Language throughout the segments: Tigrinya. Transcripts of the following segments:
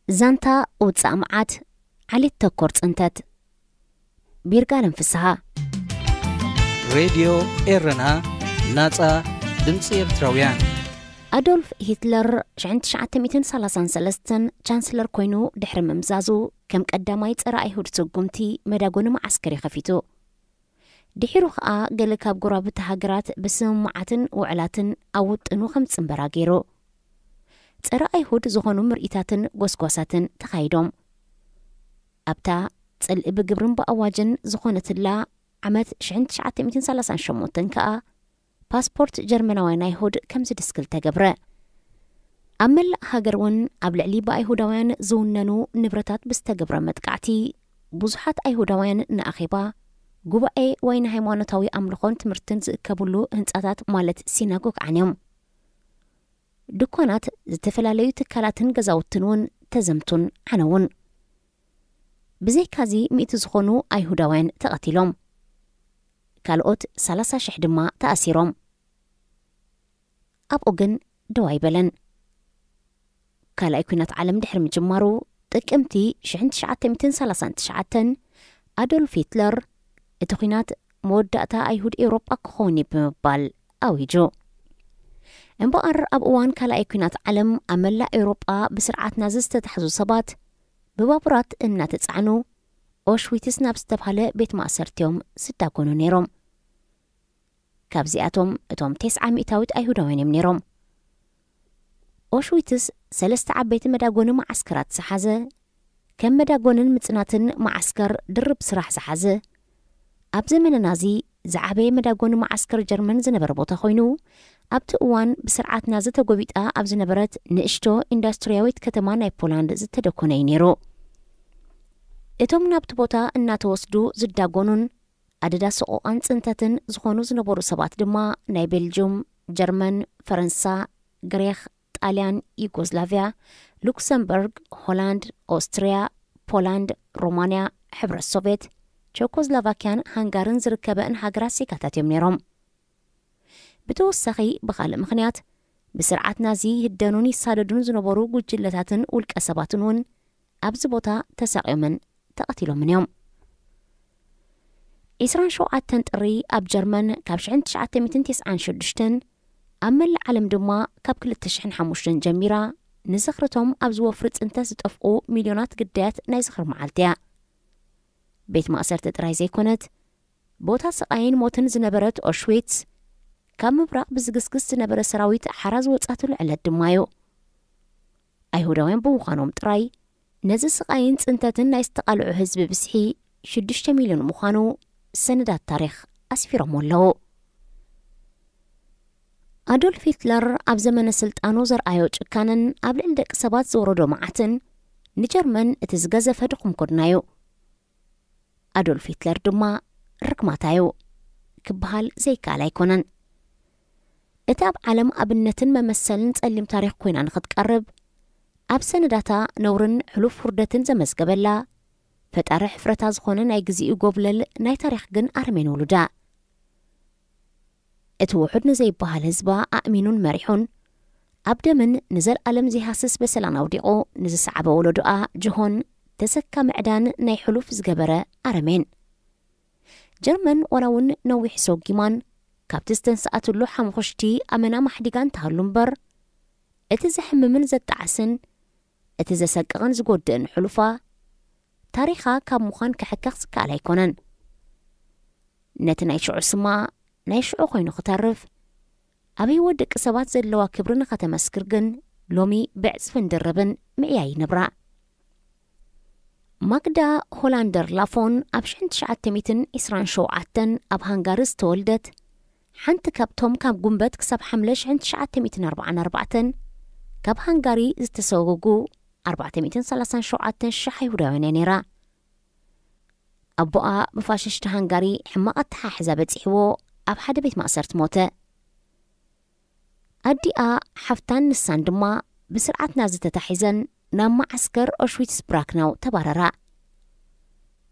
ዛንታ ውጻእ መዓት፣ ዓሌት ተኮር ጽንተት። ቢርጋለም ፍስሃ። ሬድዮ ኤረና፣ ናጻ ድምጺ ኤርትራውያን። ኣዶልፍ ሂትለር ሽሕን ትሽዓተ ሚእትን ሰላሳን ሰለስተን ቻንስለር ኮይኑ ድሕሪ ምምዛዙ፣ ከም ቀዳማይ ጸረ ኣይሁድ ስጉምቲ መዳጎኒ መዓስከር እዩ ከፊቱ። ድሒሩ ኸኣ ገለ ካብ ጎረባብቲ ሃገራት ብስምምዓትን ውዕላትን ኣብ ውጥኑ ከም ዝጽንበራ ገይሩ። ጸረ ኣይሁድ ዝኾኑ ምርኢታትን ጎስጓሳትን ተኻይዶም። ኣብታ ጽልኢ ብግብርን ብኣዋጅን ዝኾነትላ ዓመት ሽሕን ትሽዓተ ሚእትን ሰላሳን ሸሞንተን ከኣ ፓስፖርት ጀርመናውያን ኣይሁድ ከም ዝድስክል ተገብረ። ኣብ መላእ ሃገር እውን ኣብ ልዕሊ ብኣይሁዳውያን ዝውነኑ ንብረታት ብዝተገብረ መጥቃዕቲ ብዙሓት ኣይሁዳውያን ንኣኼባ፣ ጉባኤ ወይ ንሃይማኖታዊ ኣምልኾን ትምህርትን ዝእከብሉ ህንጻታት ማለት ሲናጎግ ዓንዮም። ድኳናት፣ ዝተፈላለዩ ትካላትን ገዛውትን እውን ተዘምቱን ዓነውን። ብዘይካዚ ሚእቲ ዝኾኑ ኣይሁዳውያን ተቐቲሎም። ካልኦት ሰላሳ ሽሕ ድማ ተኣሲሮም። ኣብኡ ግን ደው ኣይበለን። ካልኣይ ኲናት ዓለም ድሕሪ ምጅማሩ፣ ጥቅምቲ ሽሕን ትሽዓተ ሚእትን ሰላሳን ትሽዓተን ኣዶልፍ ሂትለር እቲ ኲናት መወዳእታ ኣይሁድ ኤውሮጳ ክኸውን እዩ ብምባል ኣዊጁ። እምበኣር ኣብ እዋን ካልኣይ ኲናት ዓለም ኣብ መላእ ኤውሮጳ ብስርዓት ናዚ ዝተታሕዙ ሰባት ብባቡራት እናተጻዕኑ ኦሽዊትስ ናብ ዝተባህለ ቤት ማእሰርቲዮም ዝዳጎኑ ነይሮም። ካብዚኣቶም እቶም ተስዓ ሚእታዊት ኣይሁዳውያን እዮም ነይሮም። ኦሽዊትስ ሰለስተ ዓበይቲ መዳጎኒ መዓስከራት ዝሓዘ፣ ከም መዳጎንን ምጽናትን መዓስከር ድርብ ስራሕ ዝሓዘ፣ ኣብ ዘመነ ናዚ ዝዓበየ መዳጎኒ መዓስከር ጀርመን ዝነበረ ቦታ ኮይኑ፣ ኣብቲ እዋን ብስርዓት ናዚ ተጎቢጣ ኣብ ዝነበረት ንእሽቶ ኢንዳስትርያዊት ከተማ ናይ ፖላንድ ዝተደኮነ እዩ ነይሩ። እቶም ናብቲ ቦታ እናተወስዱ ዝዳጎኑን ኣደዳ ሰቆቓን ጽንተትን ዝኾኑ ዝነበሩ ሰባት ድማ ናይ ቤልጅዩም፣ ጀርመን፣ ፈረንሳ፣ ግሪኽ፣ ጣልያን፣ ዩጎዝላቭያ፣ ሉክሰምበርግ፣ ሆላንድ፣ ኦስትርያ፣ ፖላንድ፣ ሮማንያ፣ ሕብረት ሶቭየት፣ ቸኮስሎቫኪያን ሃንጋርን ዝርከበእን ሃገራት ዜጋታት እዮም ነይሮም። ብተወሳኺ ብኻልእ ምኽንያት ብስርዓት ናዚ ይህደኑን ይሳደዱን ዝነበሩ ጉጅለታትን ውልቀ ሰባትን እውን ኣብዚ ቦታ ተሳቕዮምን ተቐቲሎምን እዮም። ዕስራን ሸውዓተን ጥሪ ኣብ ጀርመን ካብ ሽሕን ትሽዓተ ሚእትን ተስዓን ሽዱሽተን ኣብ መላእ ዓለም ድማ ካብ ክልተ ሽሕን ሓሙሽተን ጀሚራ ንዝኽርቶም ኣብ ዝወፍሪ ጽንተት ዝጠፍኡ ሚልዮናት ግዳያት ናይ ዝኽሪ መዓልቲ እያ። ቤት ማእሰርቲ ጥራይ ዘይኮነት፣ ቦታ ስቓይን ሞትን ዝነበረት ኦሽዊትስ፣ ካብ ምብራቕ ብዝግስግስ ዝነበረ ሰራዊት ሓራ ዝወጻትሉ ዕለት ድማ እዩ። ኣይሁዳውያን ብምዃኖም ጥራይ፣ ነዚ ስቓይን ጽንተትን ናይ ዝተቓልዑ ህዝቢ ብዝሒ ሽዱሽተ ሚልዮን ምዃኑ ሰነዳት ታሪኽ ኣስፊሮሞ ኣለዉ። ኣዶልፍ ሂትለር ኣብ ዘመነ ስልጣኑ ዘርኣዮ ጭካነን ኣብ ልዕሊ ደቂ ሰባት ዘውረዶ መዓትን ንጀርመን እቲ ዝገዘፈ ድኹም ጎድና እዩ። ኣዶልፍ ሂትለር ድማ ርግማታ እዩ ክበሃል ዘይከኣል ኣይኮነን። እቲ ኣብ ዓለም ኣብነትን መመሰልን ጸሊም ታሪኽ ኮይና ንኽትቀርብ፣ ኣብ ሰነዳታ ነውርን ሕሉፍ ውርደትን ዘመዝገበላ፣ ፈጣሪ ሕፍረታ ዝኾነ ናይ ግዜኡ ጎብለል ናይ ታሪኽ ግን ኣረሜን ውሉዳ። እቲ ውሑድ ንዘይበሃል ህዝባ ኣእሚኑን መሪሑን፣ ኣብ ደምን ንዘለኣለም ዘይሃስስ በሰላን ኣውዲቑ ንዝሰዓበ ወለዶኣ ጅሆን ተሰካሚ ዕዳን ናይ ሕሉፍ ዝገበረ ኣረሜን። ጀርመን ዋላ እውን ነዊሕ ሰጒማን ካብቲ ዝተንስኣትሉ ሓሙኽሽቲ ኣመና ማሕዲጋ እንተሃሉ እምበር፣ እቲ ዘሕምምን ዘጣዕስን፣ እቲ ዘሰቅቕን ዝጎድእን ሕሉፋ ታሪኻ ካብ ምዃን ክሕከኽ ዝከኣል ኣይኮነን። ነቲ ናይ ሽዑ ስማ ናይ ሽዑ ኮይኑ ክተርፍ፣ ኣብ ህይወት ደቂ ሰባት ዘለዋ ክብሪ ንኸተመስክር ግን ሎሚ ብዕጽፍን ድርብን ምዕያይ ይንብራ። ማግዳ ሆላንደር ላፎን ኣብ ሽሕን ትሽዓተ ሚእትን ዕስራን ሸውዓተን ኣብ ሃንጋሪ ዝተወልደት፣ ሓንቲ ካብቶም ካብ ጉንበት ክሳብ ሓምለ ሽሕን ትሽዓተ ሚእትን ኣርባዓን ኣርባዕተን ካብ ሃንጋሪ ዝተሰጎጉ ኣርባዕተ ሚእትን ሰላሳን ሸውዓተን ሽሕ ኣይሁዳውያን እያ ነይራ። ኣቦኣ ብፋሽስት ሃንጋሪ ሕማቕ ኣተሓሕዛ በጺሕዎ ኣብ ሓደ ቤት ማእሰርቲ ሞተ። ኣዲኣ፣ ሓፍታን ንሳን ድማ ብስርዓት ናዚ ተታሒዘን ናብ መዓስከር ኦሽዊትስ ብራክናው ተባረራ።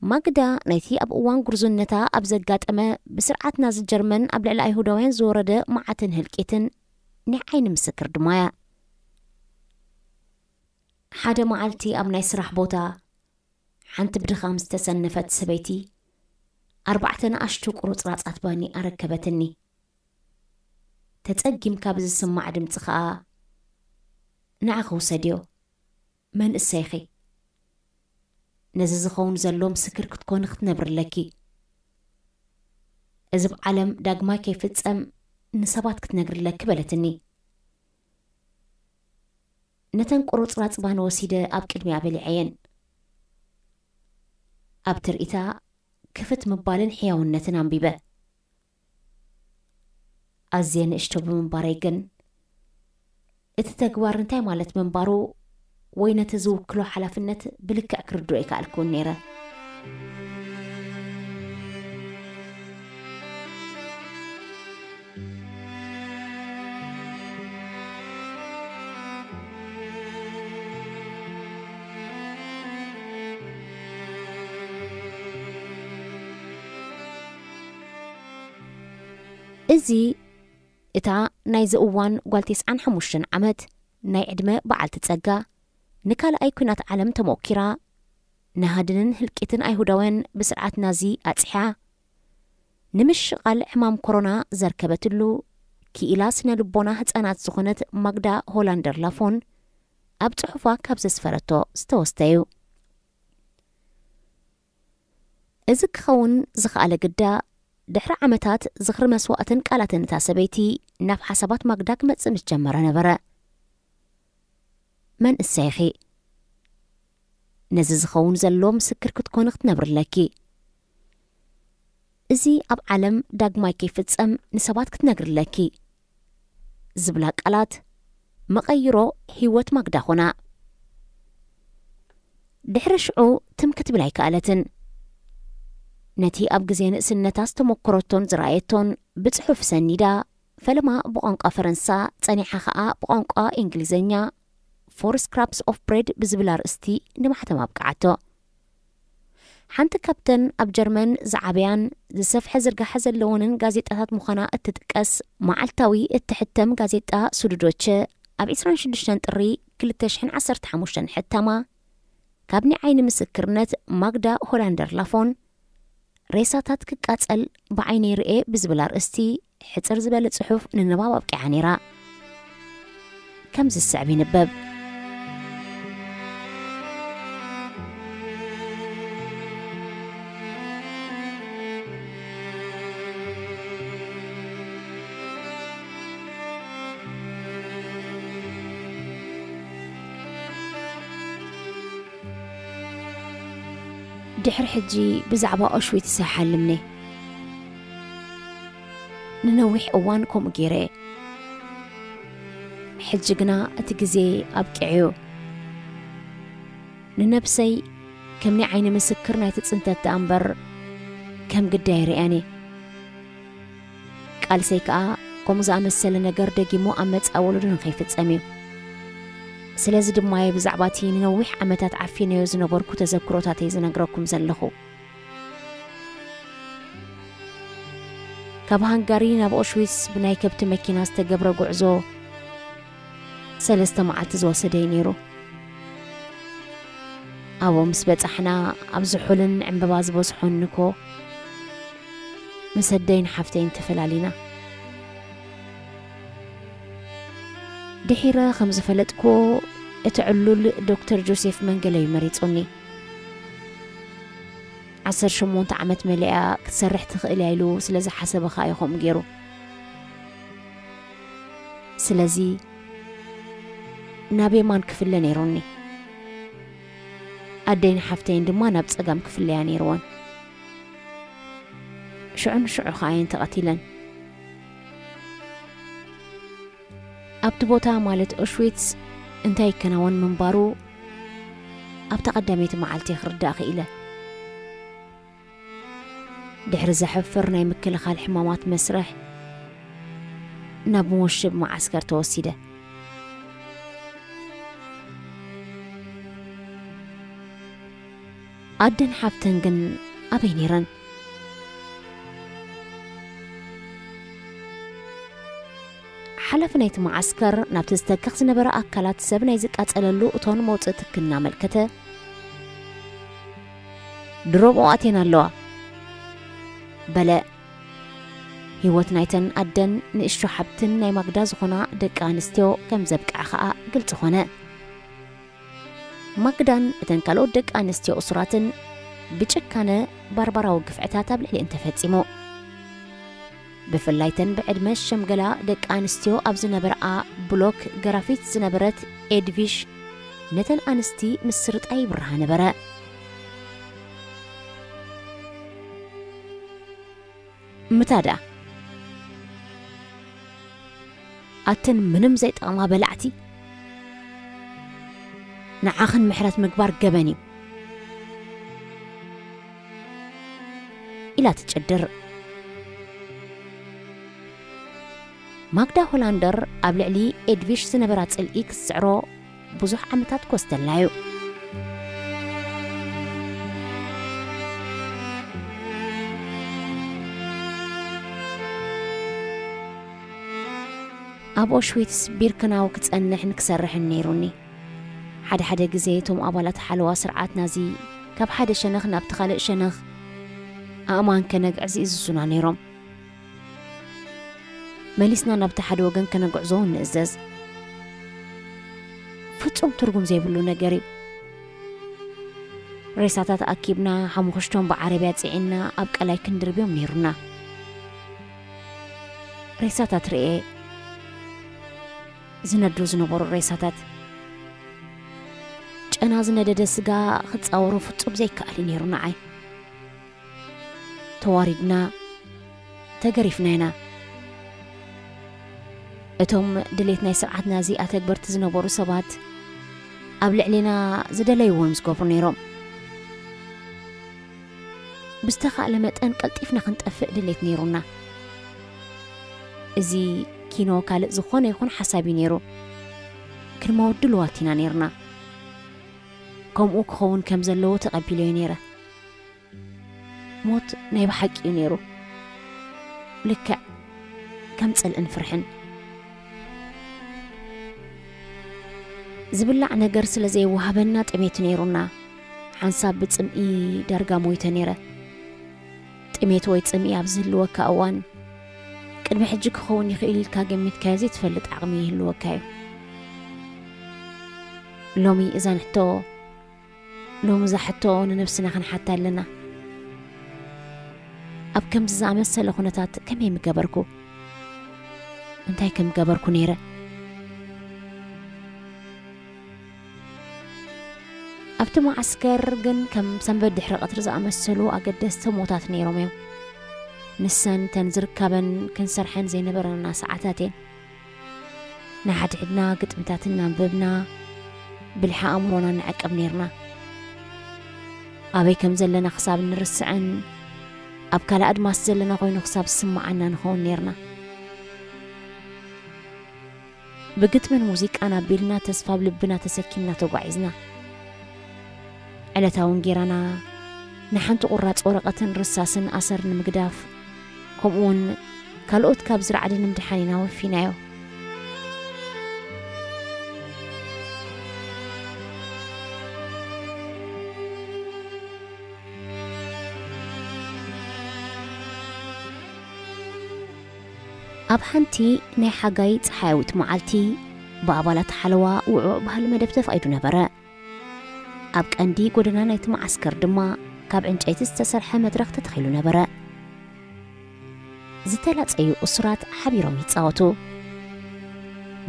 ማግዳ ነቲ ኣብ እዋን ጉርዙነታ ኣብ ዘጋጠመ ብስርዓት ናዚ ጀርመን ኣብ ልዕሊ ኣይሁዳውያን ዝወረደ መዓትን ህልቂትን ናይ ዓይኒ ምስክር ድማ እያ። ሓደ መዓልቲ ኣብ ናይ ስራሕ ቦታ ሓንቲ ብድኻም ዝተሰነፈት ሰበይቲ ኣርባዕተ ንኣሽቱ ቁርጽራጻት ባኒ ኣረከበትኒ። ተጸጊምካ ብዝስማዕ ድምጺ ኸኣ፣ "ንዓኺ ውሰድዮ፣ መንእሰይኺ። ነዚ ዝኸውን ዘሎ ምስክር ክትኮኒ ክትነብርለኪ። እዚ ብዓለም ዳግማይ ከይፍጸም ንሰባት ክትነግርለኪ" በለትኒ። ነተን ቁርጽራጽ ባኒ ወሲደ ኣብ ቅድሚያ በሊዐየን። ኣብ ትርኢታ ክፍት ምባልን ሕያውነትን ኣንቢበ። ኣዝየ ንእሽቶ ብምንባረይ ግን፣ እቲ ተግባር እንታይ ማለት ምንባሩ ወይ ነቲ ዝውክሎ ሓላፍነት ብልክዕ ክርድኦ ኣይከኣልኩን ነይረ። እዚ እታ ናይዚ እዋን ጓል ተስዓን ሓሙሽተን ዓመት ናይ ዕድመ በዓልቲ ጸጋ፣ ንካልኣይ ኲናት ዓለም ተመኪራ፣ ንሃድንን ህልቂትን ኣይሁዳውያን ብስርዓት ናዚ ኣጽሕያ፣ ንምሽቓል ሕማም ኮሮና ዘርከበትሉ ክኢላ ስነ ልቦና ህጻናት ዝኾነት ማግዳ ሆላንደር ላፎን ኣብ ጽሑፋ ካብ ዘስፈረቶ ዝተወስደ እዩ። እዚ ክኸውን ዝኸኣለ ግዳ፣ ድሕሪ ዓመታት ዝኽሪ መስዋእትን ቃላትን እታ ሰበይቲ ናብ ሓሳባት ማግዳ ክመጽእ ምስ ጀመረ ነበረ። "መንእሰይ ኢኺ። ነዚ ዝኸውን ዘሎ ምስክር ክትኮኒ ክትነብሪ ኣለኪ። እዚ ኣብ ዓለም ዳግማይ ከይፍጸም ንሰባት ክትነግሪ ኣለኪ" ዝብላ ቃላት መቐይሮ ህይወት ማግዳ ኾና። ድሕሪ ሽዑ ትም ክትብል ኣይከኣለትን። ነቲ ኣብ ግዜ ንእስነታ ዝተሞከረቶን ዝረኣየቶን ብጽሑፍ ሰኒዳ፣ ፈለማ ብቋንቋ ፈረንሳ፣ ጸኒሓ ኸኣ ብቋንቋ እንግሊዝኛ፣ ፎር ስክራፕስ ኦፍ ብሬድ ብዝብል ኣርእስቲ ንማሕተም ኣብቅዓቶ። ሓንቲ ካብተን ኣብ ጀርመን ዝዓበያን ዝሰፍሐ ዝርጋሐ ዘለወንን ጋዜጣታት ምዃና እትጥቀስ መዓልታዊ እትሕተም ጋዜጣ ሱዱዶቸ፣ ኣብ ዕስራን ሽዱሽተን ጥሪ ክልተ ሽሕን ዓሰርተ ሓሙሽተን ሕታማ፣ ካብ ናይ ዓይኒ ምስክርነት ማግዳ ሆላንደር ላፎን፣ "ሬሳታት ክቃጸል ብዓይነይ ርኤ" ብዝብል ኣርእስቲ ሕጽር ዝበለ ጽሑፍ ንንባብ ኣብቂዓ ነይራ። ከም ዝስዕብ ይንበብ። ድሕሪ ሕጂ ብዛዕባ ኦሽዊትስ ኣይሓልምኒ። ንነዊሕ እዋን ከምኡ ገይረ። ሕጂ ግና እቲ ግዜ ኣብቂዑ። ንነብሰይ ከም ናይ ዓይኒ ምስክር ናይቲ ጽንተት ደኣ እምበር ከም ግዳይ ኣይርእያን እየ። ቃልሰይ ከኣ ከምኡ ዝኣመሰለ ነገር ደጊሙ ኣብ መጻኢ ወለዶ ንኸይፍጸም እዩ። ስለዚ ድማ እየ ብዛዕባ እቲ ንነዊሕ ዓመታት ዓፊነዮ ዝነበርኩ ተዘክሮታተይ ዝነግረኩም ዘለኹ። ካብ ሃንጋሪ ናብ ኦሽዊትስ ብናይ ከብቲ መኪና ዝተገብረ ጉዕዞ ሰለስተ መዓልቲ ዝወሰደ እዩ ነይሩ። ኣብኡ ምስ በጻሕና፣ ኣብ ዝሑልን ዕምበባ ዝበዝሖን ንኮ ምስ ኣደይን ሓፍተይን ተፈላሊና። ድሒረ ከም ዝፈለጥኩዎ፣ እቲ ዕሉል ዶክተር ጆሴፍ መንገለ እዩ መሪጹኒ። ዓሰርተ ሸሞንተ ዓመት መሊኣ ክትሰርሕ ትኽእል እያ ኢሉ ስለ ዝሓሰበ ኸኣ እዩ ከምኡ ገይሩ። ስለዚ ናብ የማን ክፍለ ነይሩኒ። ኣደይን ሓፍተይን ድማ ናብ ጸጋም ክፍለያ ነይርወን። ሽዑ ንሽዑ ኸኣ እየን ተቐቲለን። ኣብቲ ቦታ ማለት ኦሽዊትስ እንታይ ይከናወን ምንባሩ ኣብታ ቀዳመይቲ መዓልቲ ክርዳእ ክኢለ። ድሕሪ ዘሕፍር ናይ ምክልኻል ሕማማት መስርሕ ናብ መወሽብ መዓስከር ተወሲደ። ኣደን ሓፍተን ግን ኣበይ ነይረን? ሓላፊ ናይቲ መዓስከር ናብቲ ዝተከኽ ዝነበረ ኣካላት ሰብ ናይ ዝቃጸለሉ እቶን መውጽእ ትኪ እናመልከተ፣ "ድሮ ብኡ ኣትየን ኣለዋ" በለ። ህይወት ናይተን ኣደን ንእሽቶ ሓብትን ናይ ማግዳ ዝኾና ደቂ ኣንስትዮ ከም ዘብቅዐ ኸኣ ግልጺ ኾነ። ማግዳን እተን ካልኦት ደቂ ኣንስትዮ እሱራትን ብጭካነ ባርባራዊ ግፍዕታት ኣብ ልዕሊአን ተፈጺሙ። ብፍላይ ተን ብዕድመ ሸምገላ ደቂ ኣንስትዮ ኣብ ዝነበርኣ ብሎክ ገራፊት ዝነበረት ኤድቪሽ ነተን ኣንስቲ ምስ ስርጣ ይብርሃ ነበረ። ምታ ደኣ ኣተን ምንም ዘይጠቕማ በላዕቲ፣ ንዓኽን ምሕረት ምግባር ገበን እዩ ኢላ ትጭድር። ማግዳ ሆላንደር ኣብ ልዕሊ ኤድቪሽ ዝነበራ ጽልኢ ክትስዕሮ ብዙሕ ዓመታት ክወስደላ እዩ። ኣብ ኦሽዊትስ ቢርክናው ክጸንሕን ክሰርሕን ነይሩኒ። ሓደ ሓደ ግዜ እቶም ኣባላት ሓለዋ ስርዓት ናዚ ካብ ሓደ ሸነኽ ናብቲ ካልእ ሸነኽ ኣእማን ከነግዕዝ ይእዝዙና ነይሮም። መሊስና ናብቲ ሓደ ወገን ከነግዕዞ እውን ንእዘዝ። ፍጹም ትርጉም ዘይብሉ ነገር እዩ። ሬሳታት ኣኪብና ሓሙኽሽቶም ብዓረብያ ጽዒንና ኣብ ቀላይ ክንድርብዮም ነይሩና። ሬሳታት ርኤ፣ ዝነዱ ዝነበሩ ሬሳታት። ጨና ዝነደደ ስጋ ክጻወሮ ፍጹም ዘይከኣል እዩ ነይሩ ንዓይ። ተዋሪድና፣ ተገሪፍና ኢና። እቶም ድሌት ናይ ስርዓት ናዚ ኣተግበርቲ ዝነበሩ ሰባት ኣብ ልዕሌና ዝደለይዎ እዮም ዝገብሩ ነይሮም። ብዝተኻእለ መጠን ቀልጢፍና ክንጠፍእ ድሌት ነይሩና። እዚ ኪኖ ካልእ ዝኾነ ይኹን ሓሳብ እዩ ነይሩ። ክንመውት ድልዋት ኢና ነይርና። ከምኡ ክኸውን ከም ዘለዎ ተቐቢለዮ ነይረ። ሞት ናይ ብሓቂ እዩ ነይሩ። ልክዕ ከም ጽልእን ፍርሕን። ዝብላዕ ነገር ስለ ዘይወሃበና ጥሜት ነይሩና። ሓንሳብ ብጽምኢ ዳርጋ ሞይተ ነይረ። ጥሜት ወይ ጽምኢ ኣብ ዝህልወካ እዋን፣ ቅድሚ ሕጂ ክኸውን ይኽእል ኢልካ ገሚትካዮ ዘይትፈልጥ ዓቕሚ ይህልወካ እዩ። ሎሚ እዛን ሕቶ፣ ሎሚ እዛ ሕቶ ንነብስና ክንሓታ ኣለና። ኣብ ከምዚ ዝኣመሰለ ኩነታት ከመይ ምገበርኩ? እንታይ ከም ገበርኩ ነይረ? ኣብቲ መዓስከር ግን ከም ሰንበት ድሕሪ ቀትሪ ዝኣመሰሉ ኣገደስቲ ሞታት ነይሮም እዮም። ንሰን ተን ዝርካበን ክንሰርሐን ዘይነበረና ሰዓታት እየን። ንሓድሕድና ግጥምታት እናንበብና ብልሒ ኣእምሮና ንዕቀብ ነይርና። ኣበይ ከም ዘለና ክሳብ እንርስዕን ኣብ ካልእ ኣድማስ ዘለና ኮይኑ ክሳብ ዝስምዓና ንኸውን ነይርና። ብግጥምን ሙዚቃን ኣቢልና ተስፋ ኣብ ልብና ተሰኪምና ተጓዒዝና። ዕለታውን ጌራና ንሓንቲ ቁራጽ ወረቐትን ርሳስን ኣሰር ንምግዳፍ፣ ከምኡውን ካልኦት ካብ ዝራዕዲ ንምድሓን ኢና ወፊናዮ። ኣብ ሓንቲ ናይ ሓጋይ ጸሓያዊት መዓልቲ፣ ብኣባላት ሓለዋ ውዑዕ ባህሊ መደብ ተፋቒዱ ነበረ። ኣብ ቀንዲ ጎደና ናይቲ መዓስከር ድማ ካብ ዕንጨይቲ ዝተሰርሐ መድረኽ ተተኺሉ ነበረ። ዝተላጸዩ እሱራት ሓቢሮም ይጻወቱ።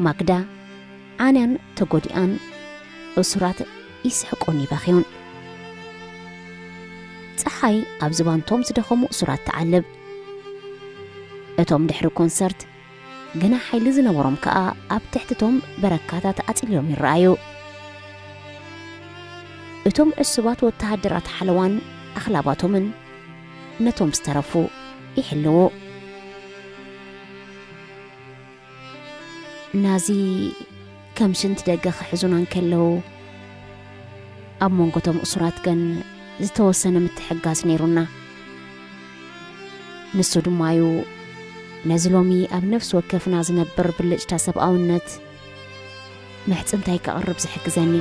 ማግዳ ዓንያን ተጎዲኣን፣ እሱራት ይስሕቁን ይበኽዩን። ጸሓይ ኣብ ዝባንቶም ዝደኸሙ እሱራት ትዓልብ። እቶም ድሕሪ ኮንሰርት ግና ሓይሊ ዝነበሮም ከኣ ኣብ ትሕቲ እቶም በረካታት ኣጽልዮም ይረኣዩ። እቶም ዕሱባት ወተሃደራት ሓለዋን ኣኽላባቶምን ነቶም ዝተረፉ ይሕልዉ። ናዚ ከም ሽንቲ ደገ ክሕዙና እንከለዉ፣ ኣብ መንጎ እቶም እሱራት ግን ዝተወሰነ ምትሕግጋዝ ነይሩና። ንሱ ድማ እዩ ነዚ ሎሚ ኣብ ነፍሲ ወከፍና ዝነብር ብልጭታ ሰብኣውነት ምሕጽንታይ ከቕርብ ዝሕግዘኒ።